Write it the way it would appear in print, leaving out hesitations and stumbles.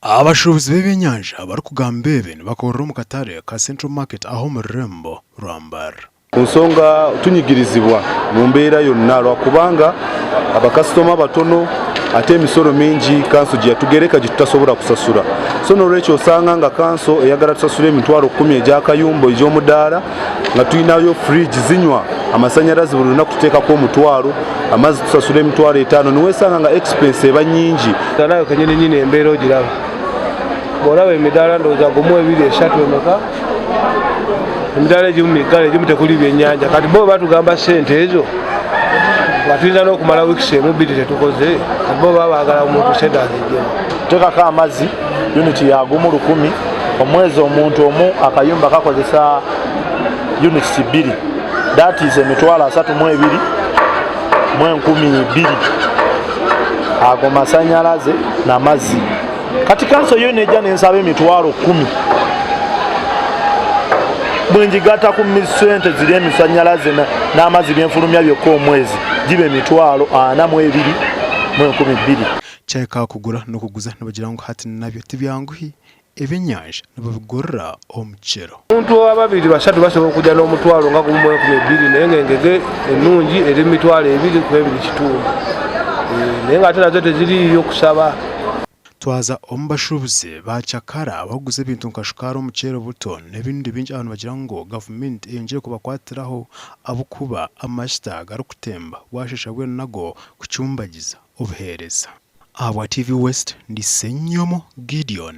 Abashuubuzi b'ebyenyanja abarikugamba ebi nibakorera omu katare ka Central Market aha omu rurembo rwa Mbarara. Ku nsonga tunyigirizibwa mu mbeera yonna lwakubanga abakasitoma batono ate emisolo mingi kanso gyeyatugereka gyetutasobola kusasura so nolwekyo osanga nga kanso eyagala tusasule 100,000 egyakayumba egyomudaala nga tulinayo fridge zinywa amasanyalaze buli lunaku tuteekako 100, amazzi tusasula 50,000 niwesanga nga expense eba nyingi. Nawe kenyini nyini embeera ogiraba, bw'olaba emidaala ndowooza gumu, ebiri, esatu, emeka, emidaala egimu miggale, egimu tekuli byennyanja. Kati bo batugamba sente ezo nga tuyinza n'okumala wiikisi emu bbiri tetukoze. Kati bo baba baagala omuntu sente aziggyemu. Tuteekako amazzi unit ya gumu lukumi omwezi, omuntu omu akayumba kakozesa units 2, that is 32,200. Ago masanyalaze n'amazzi. Kati kanso yo nejja nensaba 10,000, bwenjigatta ku sente ziri emisanyalaze n'amazzi byenfulumya byokka omwezi, giba 42,200. Kyahika kugura n'okuguza nibagira ngu hati nabyo tibyanguhi, ebyenyanja nibabigurira omu kiro. Omuntu ababiri basatu basobola okujja n'omutwalo nga gumu mu 2,000, naye ng'engege ennungi eri 25,500, naye ng'ate nazo teziriiyo kusaba. Twaza omu bashuubuzi bakyakara abakuguza ebintu nka shukaari, omuceeri, buto n'ebindi bingi, abantu bagira ngu gavumenti eyongyere kubakwatiraho ahabw'okuba amashita garikutemba bwashesha bwenu nago kucumbagiza obuheereza. Ahabwa TV West, ndi Ssenyomo Gideon.